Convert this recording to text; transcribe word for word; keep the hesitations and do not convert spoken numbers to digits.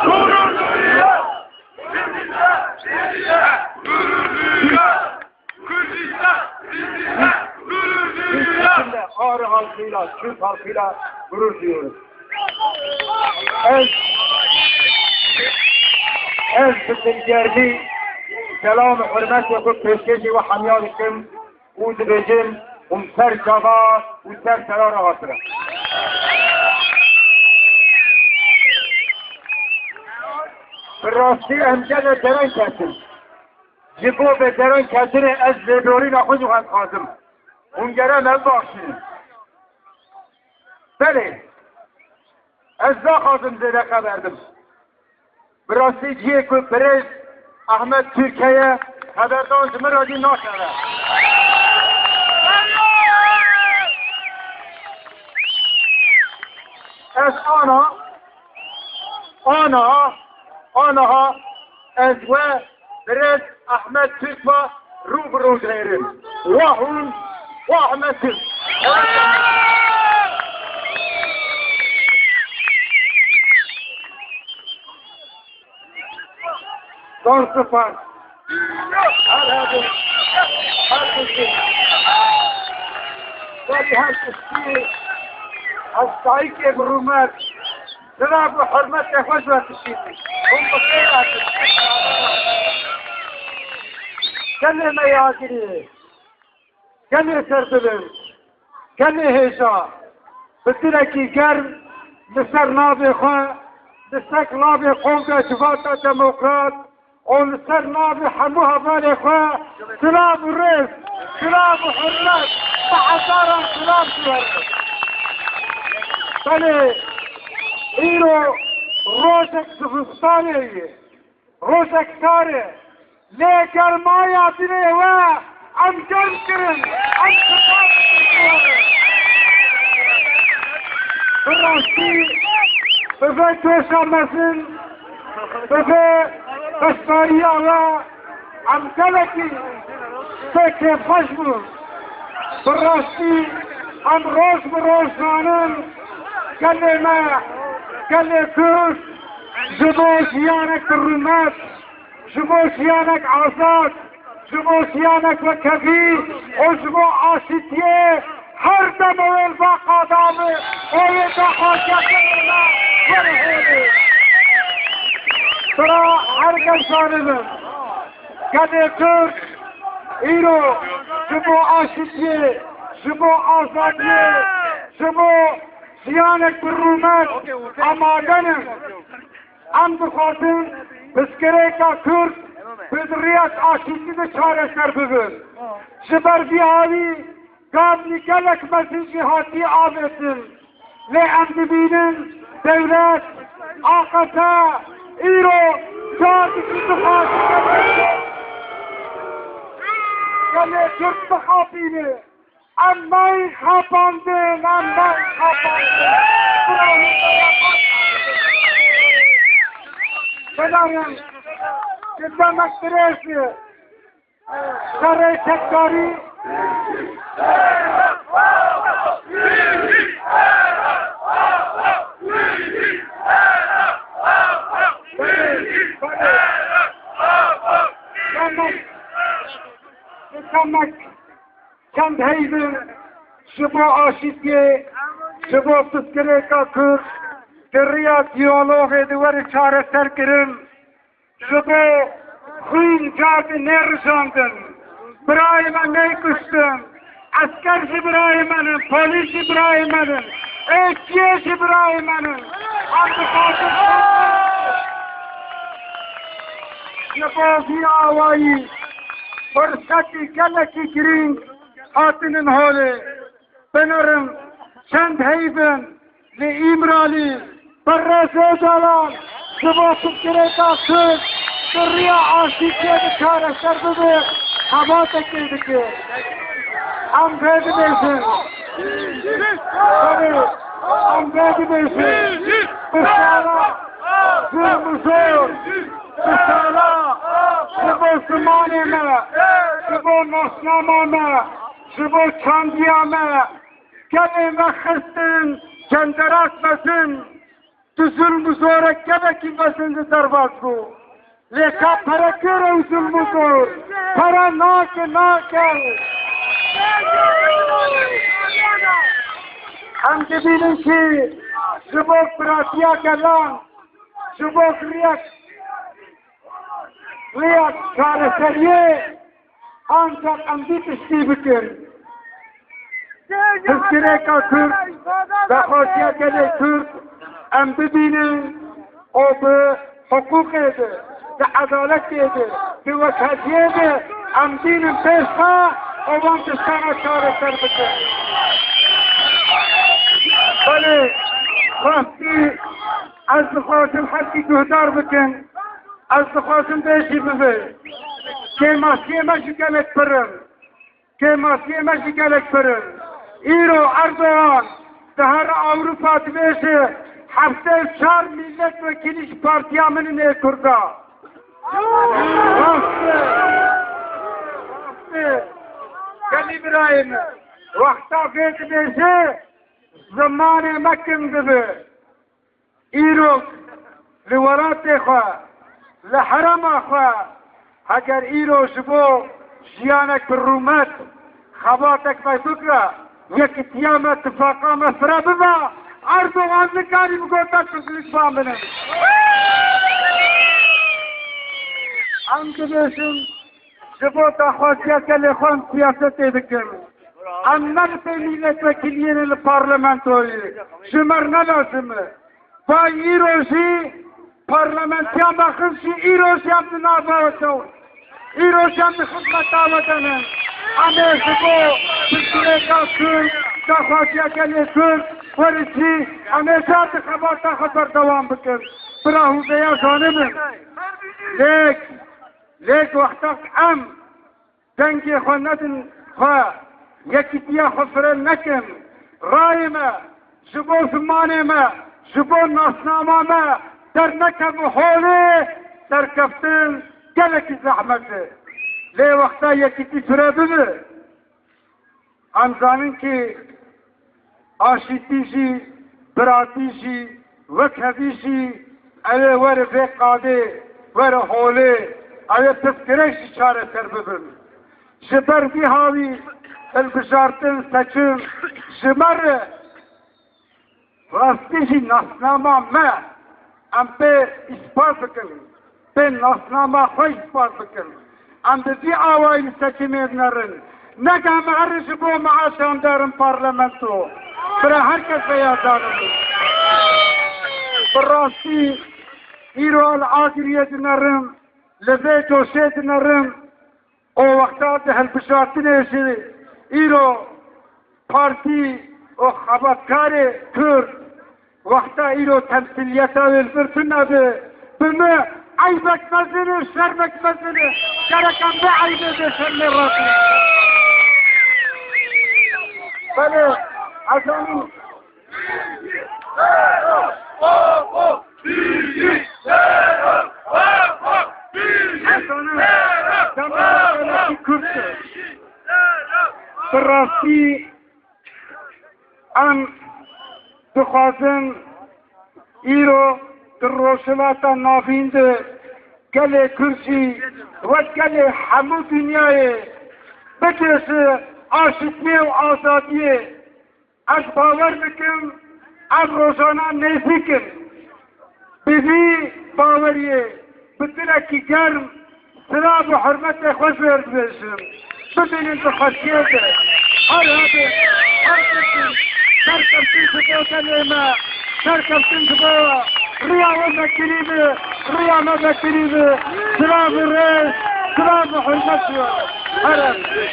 Gurur duyuyor. Bizimle, bizimle gurur duyuyor. Kurdistan bizimle gurur duyuyor. Biz Ağrı halkıyla, Kürt halkıyla gurur duyuyoruz. Ez, ez bi dilgerdî selam û hurmetê xwe pêşkêşî we hemiya dikim û dibêjim hûn ser çava û ser sera re hatine. Bi rastî em gelek deran ketin. Ji bo vê deranketinê ez lêborîna xwe jî xwe dixwazim. Hûn gere me bibexşînin. Belê, ez naxwazim zêde qeberdim. Bi rastî cihê ku birêz Ahmet Türk heye, qeberdan ji min re jî nakeve. Ez ana, ana, anaha ez we birêz Ahmet Türk ve rû bi rû dinêrim. Wa hûn, wa Ahmet Türk. Zor spas. Her hebin, her tiştî. Wekî her tiştî, ez dayikê bi rûmet, silav û hurmetê xwe ji we dişînim. Hûn bi xêr hatin. Gelê me ya agirî. Gelê serbilind, gelê hêja, bi dilekî germ li ser navê xwe, li ser navê Kongra Civata Demokrat û li ser navê hemû hevalê xwe silav û rêz, silav û hurmet, bi hezaran silav ji we re. Belê, îro rojek zivistanê ye. Rojek sar e, lê germaya dilê we em germ kirin, em spas dikin ji we re. Bi rastî, bi vê cûşa mezin, bi vê beşdariya we em gelekî pê kêfxweş bûn. Bi rastî em roj bi roj zanin gelê me, gelê Kurd ji bo jiyanek bi rûmet, ji bo jiyanek azad, ji bo jiyanek wekevî û ji bo aşîtiyê her dem ewêl ba qadam e û wê daxwaziya gelê me were holê. Bira her kes zanibin, gelê Kurd îro ji bo aşîtiyê, ji bo azadiyê, ji bo jiyanek bi rûmet amade ne. Em dixwazin pirsgirêka Kurd bi rêya aşîtî de çareser bibin. Ji ber vî hawî gavnî gelek mezin jî hatî avêtin. Lê em dibînin dewlet, A Q P, îro car dikî dixwaze gelê Kurd bixapîne. Em nayîn xapandin, em nayîn xapandin. Binarin, ki demek dirêj e. Şerê çekdarî. Demek, demek. Çend heyvin ji bo aşîtiyê, ji bo pirsgirêka Kurd di riya diyalogê di were çareser kirin, ji bo xwîn car di nêrijandin, birayê me neyê kuştin, esker jî birayê me ne, polîs jî birayê me ne, êkiyê jî birayê me ne. Em dixwazin ji bo vî awayî firsetî gelekî girîng hatinin holê. Binerin çend heyvin li Îmralî, Birêz Ocalan ji bo pirsgirêka Kurd bi riya aşîtiyê bi çareser bibe, xebatekê dike. Em vê dibêjin. Belê, em vê dibêjin. Bi sala zilm û zor, bi sala ji bo zimanê me, ji bo nasnama me, ji bo çandiya me, gelê me xistin cenderak mezin. Tu zulm û zorek gelekî mezin li derbas bû. Lê ka pere kir ew zulm û zor. Pere nake, nake. Em dibînin kî ji bo biratiya gelan, ji bo riyek, riyek çareseriyê, ancak em vî tiştî bikin. Pirsgirêka Kurd, daxwaziya gelê Kurd, em bibînin û bi hiqûqê de, di edaletê de, di wekheviyê de em bînin pêş xwe û van tiştana çareser bikin. Belê, rastî ez dixwazim herkî guhdar bikin, ez dixwazim vê jî bibe. Kêmasiyê me ji gelek pir in. Kêmasiyê me jî gelek pir in. Îro Erdogan di her Ewropa dibêje heftê û çar mîletvekîlî ji partiya min in ê Kurda. Rast e. Rast e. Gelî birayê min. Wexta vê dibêje zimanê me kin dibe. Îro li welatê xwe, li herêma xwe, heger îro ji bo jiyanek bi rûmet, xebatek me bikire, yekitiya me, tifaqa me fire bibe, Erdogan nikarî bi gotek bi zilik baminin. Em dibêjin, ji bo daxwaziya gelê xwe em siyasetê dikin. Em ne li pê mîletvekiliyê ne li parlamentoyê. Ji me re ne lazim e. Vay îro jî parlamentiya me xist jî îro jî em di nava we de ne. Îro jî em di xizmeta we de ne. Em ê ji bo pirsgirêka Kurd, daxwaziya gelê Kurd, werin jî em ê car di xebata xwe berdewam bikin. Bira hûveya zanibin. Lêk, lêk wexta em dengê xwe nedin xwe, yekîtiya xwe fire nekin, rayê me, ji bo zimanê me, ji bo nasnama me dernekevin holê, derkeftin gelekî zehmet e. Lê wexta yekîtî fire bibe, em zanin kî aşîtî jî, biratî jî, wekhevî jî, ew ê were vê qadê, were holê, ew ê pirsgirêk jî çareser bibin. Ji ber vî hawî hilbijartin seçim ji me re rastî jî nasnama me, em pê îspat bikin. Pê nasnama xwe îspat bikin. Em bi vî awayî li seçimê dinerin. Ne ke em herin ji bo meaşan derin parlamento. Bira her kes vêya zanibin. Bi rastî îro li Agiriyê dinerin, li vê coşê dinerin. O wexta di hilbijartinê jî îro partî û xebatkarê Kurd wexta îro temsîliyeta wê li vir tune be, bi me eybek mezin e, şermek mezin e. Gerek em bê eybê bê şermê razî. Belê, ez zanim. Hesana, dema Kurd e. Bi rastî em dixwazin îro di Rojhilata Navîn de gelê Kurd jî wek gelê hemû dinyayê bigihîje aşitiyê û azadiyê. Ez bawer dikim, ev rojana nêzîk in. Bi vî baweriyê, bi dilekî germ, silav û hurmetê xwe ji wê re dibêjim. Bimînin di xweşiyê de. Her hebin, her kesin, serkeftin ji bo gelê me, serkeftin ji bo riya we vekirî be, riya me vekirî be. Silav û rêz, silav û hurmet ji we re. Her hebin.